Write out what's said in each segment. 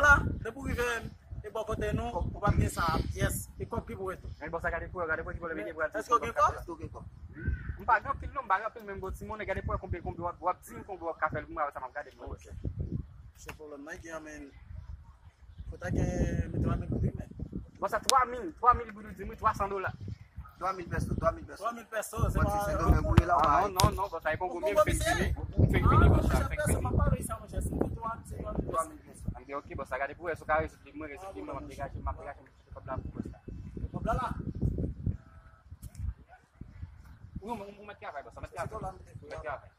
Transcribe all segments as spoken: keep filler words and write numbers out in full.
Vwala, depi w rive e bò kote nou, ou p ap gen sa a pyès. E kòb ki pou ret tou. Men bòs la, gade pou wè, gade pou wè ki pwoblèm li gen pou al. Èske w gen kòb? Èske w gen kòb? M pa gen anpil non, m pa gen anpil, men m gen yon ti monnen, gade pou wè konbyen, konbyen w ap, w ap di m konbyen w ap ka fè l pou mwen, apre sa m ap gade pou mwen. Ok. Se pwoblèm nan gen, men fò ta gen twa mil goud wi, men. Bòs la, twa mil, twa mil goud ou di m wi, twa san dola. Twa mil pèso, twa mil pèso. Twa mil pèso, se pa Sendomeng ou ye la, ou pa non, non, non, bòs la, e Kongo m ye, m fenk vini. M fenk vini, bòs la, m fenk vini. M ap pale sa, monchè, si m te twa mil, se twa mil pèso. Twa mil pèso. M di, ok, bòs la, gade pou wè, si w ka rezoud li, mwen rezoud li, mwen, m ap degaje, m ap degaje, m ap kite kòb la pou bòs la. Kòb la la. Wi, ou, ou mèt travay, bòs la, mèt travay. Mèt travay.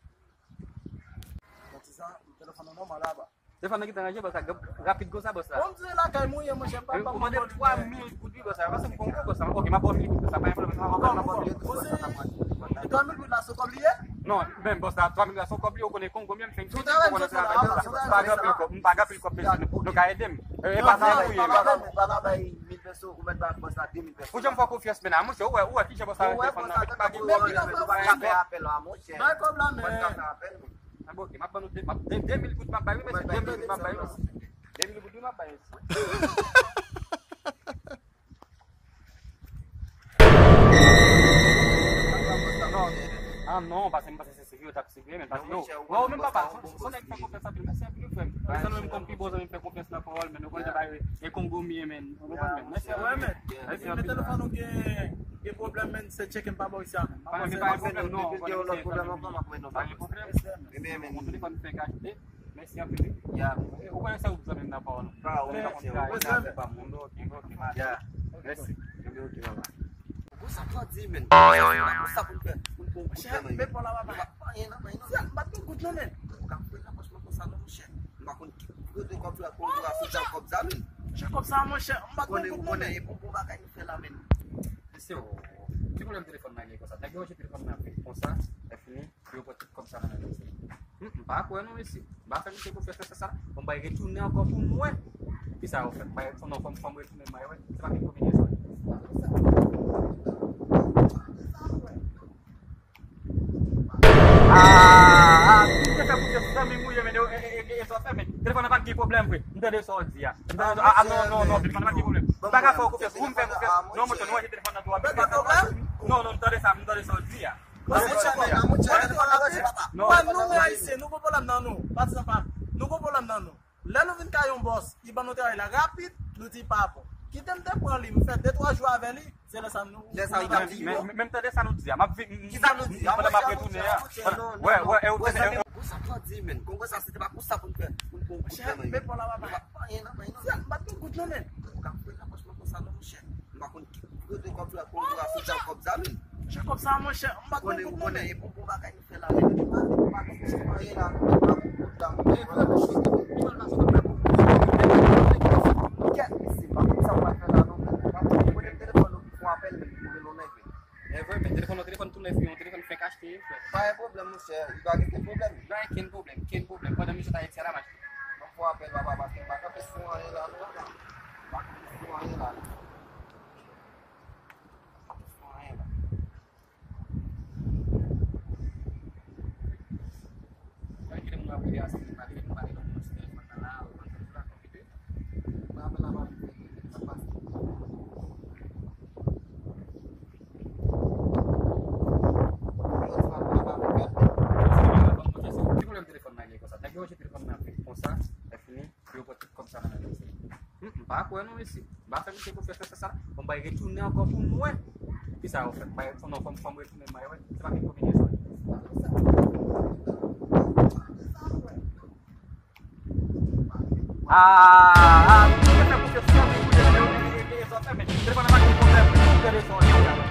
Bon, ti sa, telefòn nan nòmal la, ba. Telefòn nan gentan ranje, bòs la. Rapid konsa, bòs la. Bon, m di lakay mwen ye, monchè, pa, pa, ou mande m twa mil goud wi, bòs la. Paske m konn bòs la. Ok, m ap ba w mil goud, bòs la. Pa gen pwoblèm, m ap ba w mil goud, bòs la. Twa mil goud la, se kòb li ye? Non, men bòs la, twa mil la, se kòb li, ou konnen Kongo m ye, m fenk vini, ou konnen travay, m pa gen anpil kòb, m pa gen anpil kòb, mesye, nou, nou ka ede m. E pa sa pou ye, men. Ou janm fè konfyans, men la, monchè, ou wè, ou wè, kijan bòs la rete fann nan, pa gen pwoblèm. Bay kòb la, men. Ah, bon, ok, m ap ban nou de, m ap, de, de mil goud m ap bay, wi, mesye, de mil goud m ap bay, wi. De mil goud, wi, m ap bay, mesye. Non, paske m panse se sivye yo t ap sivye, men paske yo, wè, ou menm papa, se yon nèg m fè konfyans anpil, mèsi anpil, frè m. Se nou menm kòm pi bon zanmi m fè konfyans nan pawòl, men nou konn bagay e Kongo m ye, men. Ou konprann, men? Mèsi anpil. Mèsi anpil. Telefòn ou gen, gen pwoblèm, men se tcheke m pa bò isi a, men. Pa gen pwoblèm, non. Depi gen yon lòt pwoblèm ankò, m ap mete nou. Pa gen pwoblèm. Ebyen, men. Mon telefòn fèk achte. Mèsi anpil. Ya. Ou konnen sa ou zanmi m nan pawòl. Pa ou menm. Ya. Mèsi. Bon, sa k ap di, men? Sa pou n fè? Pou n pran yon kout men, men. Monchè, men pa gen goud nan men. Ou ka fouye nan pòch mwen konsa non, monchè. M pa konn ki kote kòb la, konn ou a sou Jakòb sa, men. Jakòb sa, monchè, m pa gen goud nan men. Ou konnen, ou konnen, e bon, bon bagay nou fè la, men. Mesye, o, ki pwoblèm telefòn nan gen konsa? Nèg yo ranje telefòn nan vit konsa, lè fini, pou yo pran tout kòb sa nan men misye. Hmm, m pa kwè non, mesye. M pa fè misye konfyans nan sans sa. Bon, m bay retounen ankò pou m wè. Kisa yo fè? M bay, non, fò m, fò m retounen, m bay wè. Se pa gen kombinezon. Ah, ah, ou te fè konfyans zanmi m ou ye, men, e, e, e, e, sa w fè, men. Telefòn nan pa t gen pwoblèm, vre. M tande sa w di a. M tande, ah, ah, non, non, non, telefòn nan pa t gen pwoblèm. M pa ka fè w konfyans. Ou m fè m konfyans. Non, monchè, nou wè se telefòn nan tou ap fè. Non, non, m tande sa, m tande sa w di a. Wè, nou menm Ayisyen, nou gon pwoblèm nan nou. Patizan pa m, nou gon pwoblèm nan nou. Lè nou vin kay yon bòs, li ban nou travay la rapid, nou di pa bon. Kite m te pran li, m fè de twa jou avè li, se lè sa nou. Lè sa nou t ap di, men, men, men m tande sa nou di a. M ap vin, m, kisa nou di a? Pandan m ap retounen a. Wè, wè, e ou te fè. Konsa k ap di, men. Konsa se te pa konsa pou n fè. Pou n pran yon kout men, men. Monchè, men bon la, papa. Pa gen nan men nou. M pa t gen goud nan men. Ou ka fouye nan pòch mwen konsa non, monchè. M pa konn ki kote kòb la, konn ou a sou Jakòb sa, men. Jakòb sa, monchè, m pa t gen goud nan men. Ou konnen, ou konnen, e bon, bon bagay. Fè la, men, pa, pa, pa, anyen la, pa pou kout la, men. Kèt, mesye, pa konn sa w pral fè la, non. Pa pou konnen telefòn ou ki fè apèl, men, pou rele yon nèg, men. E vre, men telefòn nan, telefòn tou nèf, yon telefòn fèk achte, frè. Pa gen pwoblèm, monchè, li pa gen pwoblèm. Pa gen kenn pwoblèm, kenn pwoblèm. Pandan misye ta Ayiti a la, m achte. Ban m fè apèl, papa, paske m pa kanpe sou anyen la, non, papa. M pa kanpe sou anyen la, non. M pa kanpe sou anyen la. Ki pwoblèm telefòn nan gen konsa? Nèg yo ranje telefòn nan vit konsa, lè fini, pou yo pran tout kòb sa nan men misye. Hmm, m pa kwè non, mesye. M pa fè misye konfyans nan sans sa. Bon, m bay retounen ankò pou m wè. Kisa yo fè? M bay, non, fò m, fò m retounen, m bay wè. Se pa gen kombinezon. Ah, ah, ou te fè konfyans nan mwen, ou te fè, ou te fè, men telefòn nan pa gen pwoblèm, ou te fè rezon.